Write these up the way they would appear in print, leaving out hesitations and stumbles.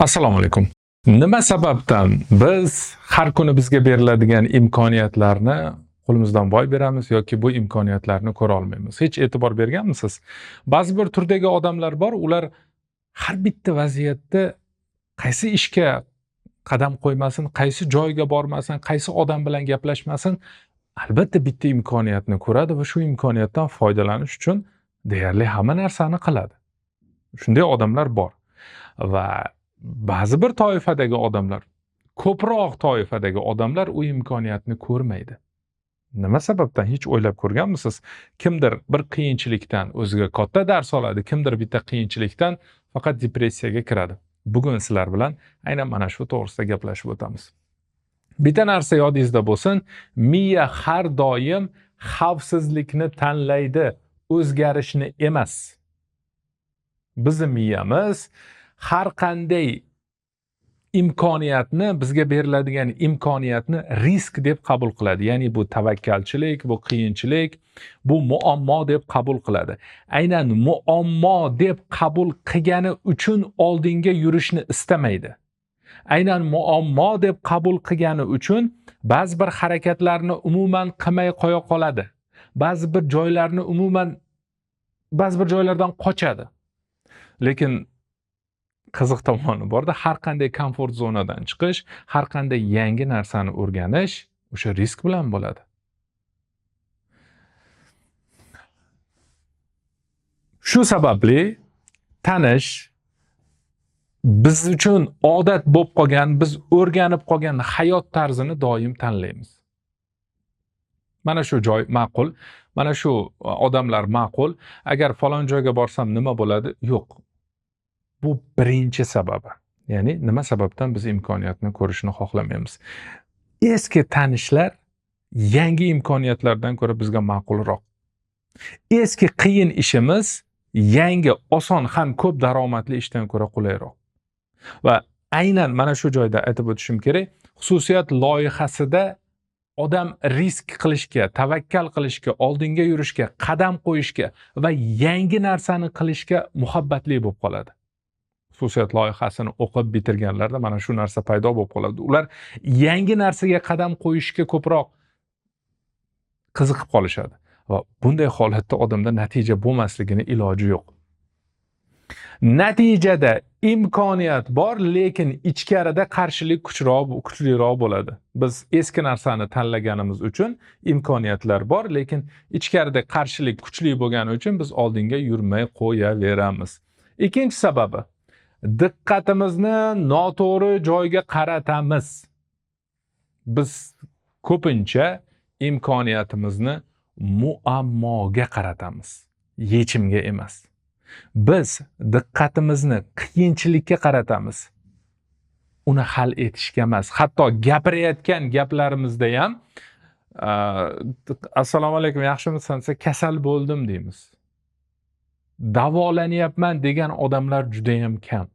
Assalomu alaykum. Nima sababdan biz har kuni bizga beriladigan imkoniyatlarni qo'limizdan boy beramiz yoki bu imkoniyatlarni ko'ra olmaymiz? Hech e'tibor berganmisiz? Ba'zi bir turdagi odamlar bor, ular har bitta vaziyatda qaysi ishga qadam qo'ymasin, qaysi joyga bormasin, qaysi odam bilan gaplashmasin, albatta bitta imkoniyatni ko'radi va shu imkoniyatdan foydalanish uchun deyarli hamma narsani qiladi. Shunday odamlar bor. Va ba'zi bir toifadagi odamlar, ko'proq toifadagi odamlar u imkoniyatni ko'rmaydi. Nima sababdan hech o'ylab ko'rganmisiz? Kimdir bir qiyinchilikdan o'ziga katta dars oladi, kimdir bitta qiyinchilikdan faqat depressiyaga kiradi. Bugun sizlar bilan aynan mana shu to'g'risida gaplashib o'tamiz. Bitta narsa yodingizda bo'lsin, miya har doim xavfsizlikni tanlaydi, o'zgarishni emas. Bizning miyamiz har qanday imkoniyatni, bizga beriladigan imkoniyatni risk deb qabul qiladi. Ya'ni bu tavakkalchilik, bu qiyinchilik, bu muammo deb qabul qiladi. Aynan muammo deb qabul qilgani uchun oldinga yurishni istamaydi. Aynan muammo deb qabul qilgani uchun ba'zi bir harakatlarni umuman qilmay qo'ya qoladi. Ba'zi bir joylarni umuman ba'zi bir joylardan qochadi. Lekin qiziq tomoni borda, har qanday komfort zonadan chiqish, har qanday yangi narsani o'rganish o'sha risk bilan bo'ladi. Shu sababli tanish biz uchun odat bo'lib qolgan, biz o'rganib qolgan hayot tarzini doim tanlaymiz. Mana shu joy ma'qul, mana shu odamlar ma'qul, agar falon joyga borsam nima bo'ladi? Yo'q. Bu birinchi sababi. Ya'ni nima sababdan biz imkoniyatni ko'rishni xohlamaymiz? Eski tanishlar yangi imkoniyatlardan ko'ra bizga ma'qulroq. Eski qiyin ishimiz yangi oson ham ko'p daromadli ishdan ko'ra qulayroq. Va aynan mana shu joyda aytib o'tishim kerak, xususiyat loyihasida odam risk qilishga, tavakkal qilishga, oldinga yurishga, qadam qo'yishga va yangi narsani qilishga muhabbatli bo'lib qoladi. Xususiyat loyihasini o'qib bitirganlarda mana shu narsa paydo bo'lib qoladi. Ular yangi narsaga qadam qo'yishga ko'proq qiziqib qolishadi va bunday holatda odamda natija bo'lmasligini iloji yo'q. Natijada imkoniyat bor, lekin ichkarida qarshilik kuchliroq bo'ladi. Biz eski narsani tanlaganimiz uchun imkoniyatlar bor, lekin ichkarida qarshilik kuchli bo'lgani uchun biz oldinga yurmay qo'yaveramiz. Ikkinchi sababi, diqqatimizni noto'g'ri joyga qaratamiz. Biz ko'pincha imkoniyatimizni muammoga qaratamiz, yechimga emas. Biz diqqatimizni qiyinchilikka qaratamiz, uni hal etishga emas. Hatto gapirayotgan gaplarimizda ham assalomu alaykum, yaxshimisan desa, kasal bo'ldim deymiz. Davolanyapman degan odamlar juda ham kam.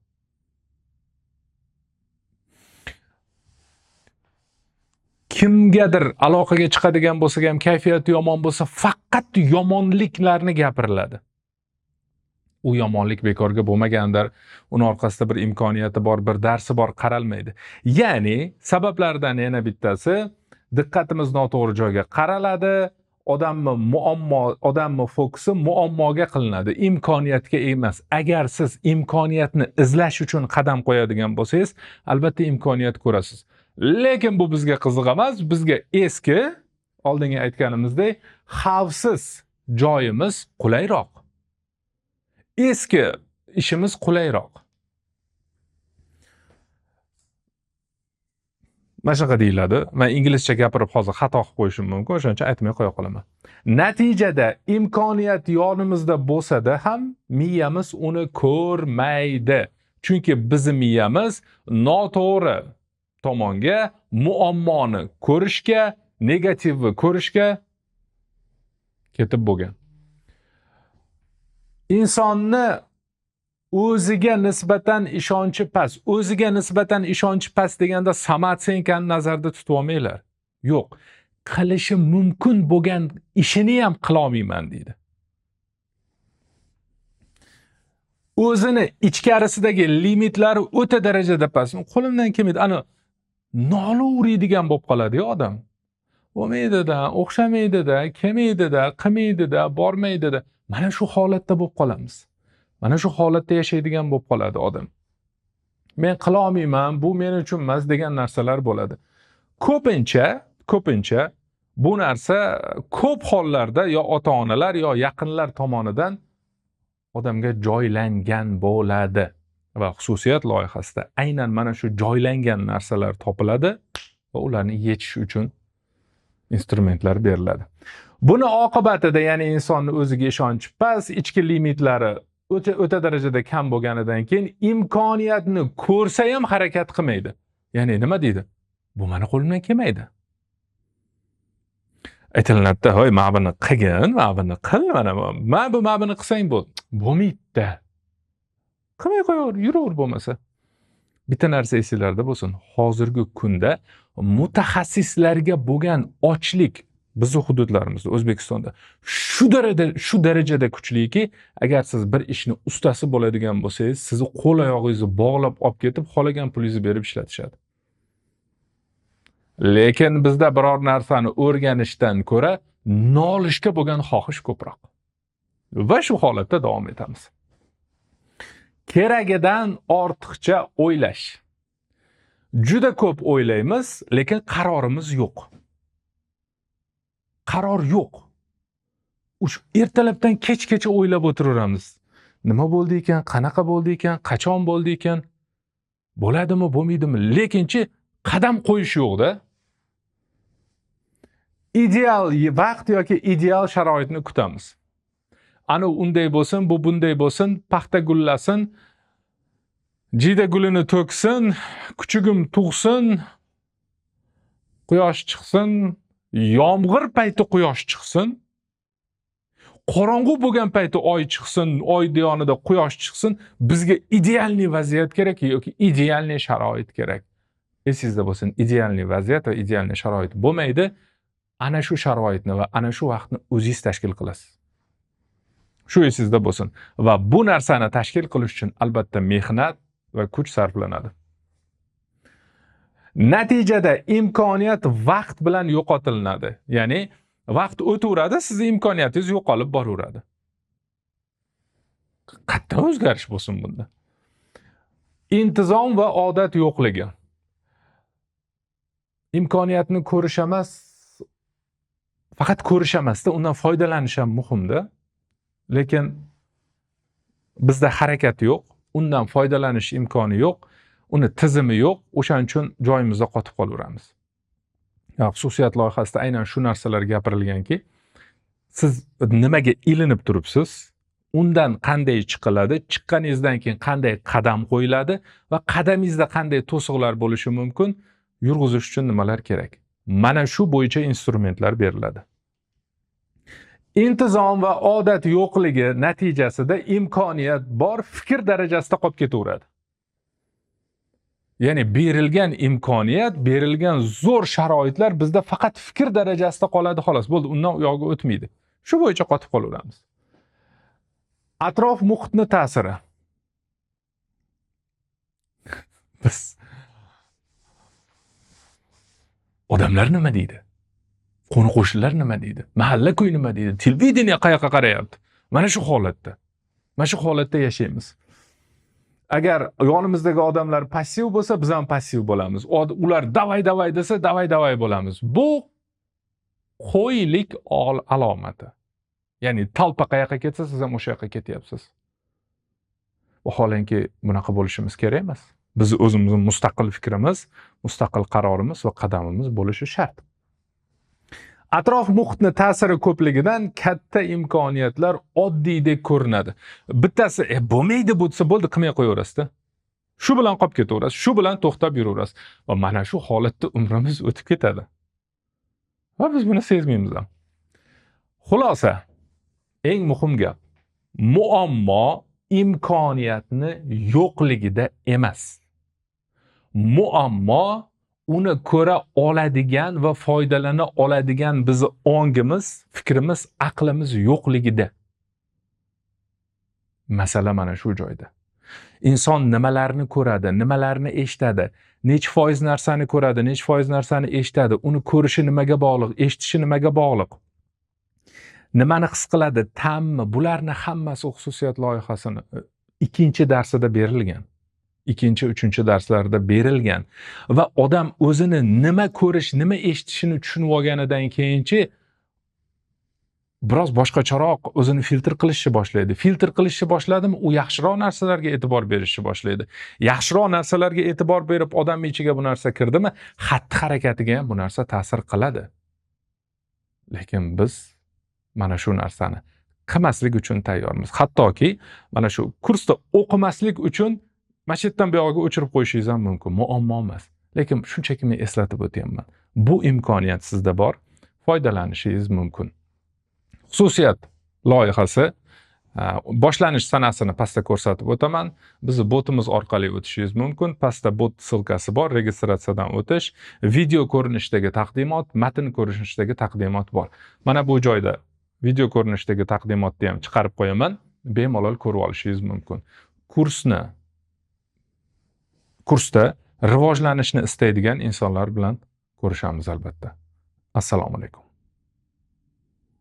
Kimgadir aloqaga chiqadigan bo'lsa ham, kayfiyati yomon bo'lsa, faqat yomonliklarni gapiriladi. U yomonlik bekorga bo'lmagandir, uni orqasida bir imkoniyati bor, bir darsi bor, qaralmaydi. Ya'ni sabablardan yana bittasi, diqqatimiz noto'g'ri joyga qaraladi, odamni fokusi muammoga qilinadi, imkoniyatga emas. Agar siz imkoniyatni izlash uchun qadam qo'yadigan bo'lsangiz, albatta imkoniyat ko'rasiz. Lekin bu bizga qiziq emas, bizga eski, oldingi aytganimizdek, xavfsiz joyimiz qulayroq. Eski ishimiz qulayroq. Mana shunaqa deyiladi. Men inglizcha gapirib hozir xato qilib qo'yishim mumkin, o'shaning uchun aytmay qo'ya qolaman. Natijada imkoniyat yonimizda bo'lsa-da ham miyamiz uni ko'rmaydi. Chunki bizning miyamiz noto'g'ri tomonga, muammoni ko'rishga, negativni ko'rishga ketib bo'lgan. Insonni o'ziga nisbatan ishonchi past, o'ziga nisbatan ishonchi past deganda samootsенкani nazarda tutib olmanglar. Yo'q, qilishi mumkin bo'lgan ishini ham qila olmayman deydi. O'zini ichkarisidagi limitlari o'ta darajada past. Qo'limdan kelmaydi. Ana nolaveradigan bo'lib qoladi-yu odam. Bo'lmaydi-da, o'xshamaydi-da, kelmaydi-da, qilmaydi-da, bormaydi-da. Mana shu holatda bo'lib qolamiz. Mana shu holatda yashaydigan bo'lib qoladi odam. Men qila olmayman, bu men uchun emas degan narsalar bo'ladi. Ko'pincha bu narsa ko'p hollarda yo ota-onalar yo yaqinlar tomonidan odamga joylangan bo'ladi va xususiyat loyihasida aynan mana shu joylangan narsalar topiladi va ularni yechish uchun instrumentlar beriladi. Buni oqibatida, ya'ni insonning o'ziga ishonchi past, ichki limitlari o'ta darajada kam bo'lganidan keyin imkoniyatni ko'rsa ham harakat qilmaydi. Ya'ni nima deydi? Bu meni qo'limdan kelmaydi. Aytilinadida, "Hoy, mana buni qilgin, mana buni qil, mana bu mana buni qilsang bo'ldi." Bo'lmaydi-da. Qilmay qo'yaver, yuraver bo'lmasa. Bitta narsa esinglarda bo'lsin. Hozirgi kunda mutaxassislarga bo'lgan ochlik bizning hududlarimizda, O'zbekistonda shu darajada kuchliki, agar siz bir ishni ustasi bo'ladigan bo'lsangiz, sizni qo'l oyog'ingizni bog'lab olib ketib, xohlagan pulingizni berib ishlatishadi. Lekin bizda biror narsani o'rganishdan ko'ra nolishga bo'lgan xohish ko'proq. Va shu holatda davom etamiz. Keragidan ortiqcha o'ylash. Juda ko'p o'ylaymiz, lekin qarorimiz yo'q. Qaror yo'q. O'sha ertalabdan kechgacha o'ylab o'tiraveramiz. Nima bo'ldi ekan, qanaqa bo'ldi ekan, qachon bo'ldi ekan, bo'ladimi, bo'lmaydimi? Lekinchi qadam qo'yish yo'q-da. Ideal vaqt yoki ideal sharoitni kutamiz. Ana unday bo'lsin, bu bunday bo'lsin, paxta gullasin, jiyda gulini to'ksin, kuchugim tug'sin, quyosh chiqsin, yomg'ir payti quyosh chiqsin, qorong'u bo'lgan payti oy chiqsin, oy yonida quyosh chiqsin, bizga idealniy vaziyat kerak yoki idealniy sharoit kerak. Esingizda bo'lsin, idealniy vaziyat va idealniy sharoit bo'lmaydi. Ana shu sharoitni va ana shu vaqtni o'zingiz tashkil qilasiz. Shu esingizda bo'lsin va bu narsani tashkil qilish uchun albatta mehnat va kuch sarflanadi. Natijada imkoniyat vaqt bilan yo'qotilinadi. Ya'ni vaqt o'taveradi, sizning imkoniyatingiz yo'qolib boraveradi. Qattiq o'zgarish bo'lsin bunda. Intizom va odat yo'qligi. Imkoniyatni ko'rish emas, faqat ko'rish emasda, undan foydalanish ham muhimda. Lekin bizda harakat yo'q, undan foydalanish imkoni yo'q, uni tizimi yo'q, o'shaning uchun joyimizda qotib qolaveramiz. Xususiyat loyihasida aynan shu narsalar gapirilganki, siz nimaga ilinib turibsiz, undan qanday chiqiladi, chiqqaningizdan keyin qanday qadam qo'yiladi va qadamingizda qanday to'siqlar bo'lishi mumkin, yurg'izish uchun nimalar kerak. Mana shu bo'yicha instrumentlar beriladi. Intizom va odat yo'qligi natijasida imkoniyat bor fikr darajasida qolib ketaveradi. Ya'ni berilgan imkoniyat, berilgan zo'r sharoitlar bizda faqat fikr darajasida qoladi xolos. Bo'ldi, undan u yoqqa o'tmaydi. Shu bo'yicha qotib qolaveramiz. Atrof muhitni ta'siri. Biz odamlar nima deydi? Qo'ni-qo'shnilar nima deydi? Mahalla kuy nima deydi? Televideniye qayoqqa qarayapti? Mana shu holatda. Mana shu holatda yashaymiz. Agar yonimizdagi odamlar passiv bo'lsa, biz ham passiv bo'lamiz. Ular davay davay desa, davay davay bo'lamiz. Bu qo'ylik alomati. Ya'ni talpa qayoqqa ketsa, siz ham o'sha yoqqa ketyapsiz. Vaholanki bunaqa bo'lishimiz kerak emas. Biz o'zimizning mustaqil fikrimiz, mustaqil qarorimiz va qadamimiz bo'lishi shart. Atrof muhitni ta'siri ko'pligidan katta imkoniyatlar oddiydek ko'rinadi. Bittasi bo'lmaydi bu desa bo'ldi, qilmay qo'yaverasiz-da. Shu bilan qolib ketaverasiz, shu bilan to'xtab yuraverasiz va mana shu holatda umrimiz o'tib ketadi. Va biz buni sezmaymiz ham. Xulosa, eng muhim gap, muammo imkoniyatni yo'qligida emas. Muammo uni ko'ra oladigan va foydalana oladigan bizni ongimiz, fikrimiz, aqlimiz yo'qligida. Masala mana shu joyda. Inson nimalarni ko'radi, nimalarni eshitadi, necha foiz narsani ko'radi, necha foiz narsani eshitadi, uni ko'rishi nimaga bog'liq, eshitishi nimaga bog'liq, nimani his qiladi, ta'mmi, bularni hammasi xususiyat loyihasini ikkinchi darsida berilgan. Ikkinchi, uchinchi darslarda berilgan va odam o'zini nima ko'rish, nima eshitishini tushunib olganidan keyinchi biroz boshqacharoq o'zini filtr qilishni boshlaydi. Filtr qilishni boshladimi, u yaxshiroq narsalarga e'tibor berishni boshlaydi. Yaxshiroq narsalarga e'tibor berib, odam ichiga bu narsa kirdimi, xatti-harakatiga ham bu narsa ta'sir qiladi. Lekin biz mana shu narsani qilmaslik uchun tayyormiz. Hattoki mana shu kursda o'qimaslik uchun mana shu yerdan bu yog'iga o'chirib qo'yishingiz ham mumkin, muammo emas. Lekin shunchaki men eslatib o'tyapman. Bu imkoniyat sizda bor, foydalanishingiz mumkin. Xususiyat loyihasi boshlanish sanasini pastda ko'rsatib o'taman. Bizni botimiz orqali o'tishingiz mumkin. Pastda bot ссылка si bor, registratsiyadan o'tish, video ko'rinishdagi taqdimot, matn ko'rinishidagi taqdimot bor. Mana bu joyda video ko'rinishdagi taqdimotni ham chiqarib qo'yaman, bemalol ko'rib olishingiz mumkin. Kursda rivojlanishni istaydigan insonlar bilan ko'rishamiz albatta. Assalomu alaykum.